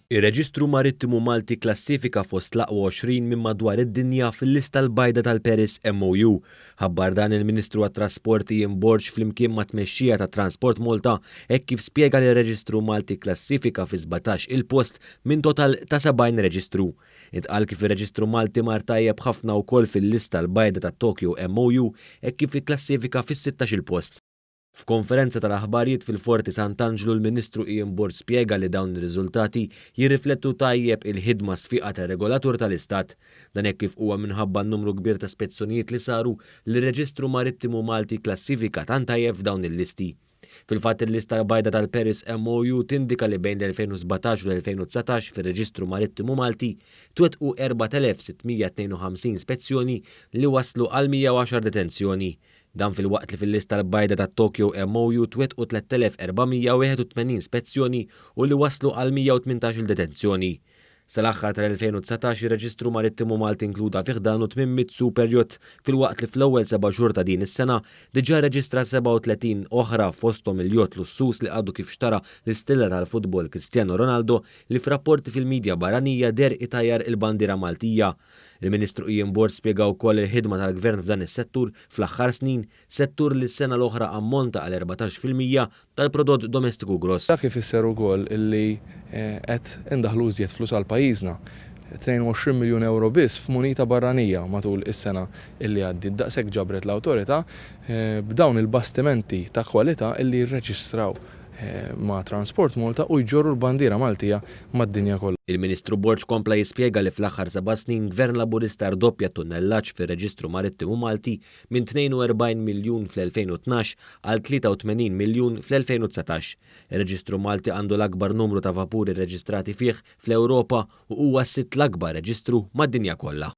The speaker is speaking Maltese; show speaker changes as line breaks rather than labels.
Ir-Reġistru Marittimu Malti kklassifika fost l-aqwa 20 minn madwar id-dinja fil-lista l-bajda tal-Paris MOU. Ħabbar dan il-Ministru għat-Trasport Ian Borg flimkien mat-tmexxija ta' Transport Malta hekk kif spjega li r-Reġistru Malti kklassifika fi 17 il-post minn total ta' 70 reġistru. Intqal kif ir-Reġistru Malti mar tajjeb ħafna wkoll fil-lista l-bajda tat-Tokyo MOU hekk kif ikklassifika fis-16 il-post. F'konferenza tal-aħbarijiet fil-Forti Sant'Anġlu l-Ministru Ian Borg spjega li dawn ir-riżultati jirriflettu tajjeb il-ħidma sfiqa tar-regolatur tal-Istat. Dan hekk kif huwa minħabba n-numru kbir ta' spezzjonijiet li saru li r-Reġistru Marittimu Malti kklassifika tant tajjeb f'dawn il-listi. Fil-fatt il-lista bajda tal-Paris MOU tindika li bejn l-2017 u l-2019 fir-Reġistru Marittimu Malti twettqu 4652 spezzjoni li wasslu għal 110 detenzjoni. Dan filwaqt li fil-lista l-bajda tat-Tokyo MOU twettqu 3481 spezzjoni u li wasslu għal 118-il detenzjoni. Sal-aħħar tal-2019 ir-Reġistru Marittimu Malti inkluda fi ħdanu 800 super yacht filwaqt li fl-ewwel seba' xhur ta' din is-sena diġà rreġistra 37 oħra fosthom il-yacht lussuż li għadu kif xtara l-istilla tal-futbol Cristiano Ronaldo li f'rapporti fil-midja barranija deher itajjar il-bandiera Maltija. Il-Ministru Ian Borg spjega wkoll il-ħidma tal-Gvern f'dan is-settur fl-aħħar snin, settur li s-sena l-oħra ammonta għal 14% tal-prodott domestiku gross.
Dak ifisser ukoll illi qed indaħħlu iżjed flus għal pajjiżna. 22 miljun ewro biss f'munita barranija matul is-sena illi għaddiet. Daqshekk ġabret l-awtorità b'dawn il-bastimenti ta' kwalità illi jirreġistraw ma' Transport Malta u jġorru l-bandiera Maltija mad-dinja kollha.
Il-Ministru Borg kompla jispjega li fl-aħħar seba' snin Gvern Laburista rdoppja t-tunnellaġġ fir-Reġistru Marittimu Malti minn 42 miljun fl-2012 għal 83 miljun fl-2019. Ir-Reġistru Malti għandu l-akbar numru ta' vapuri rreġistrati fih fl-Ewropa u huwa s-sitt l-akbar reġistru mad-dinja kollha.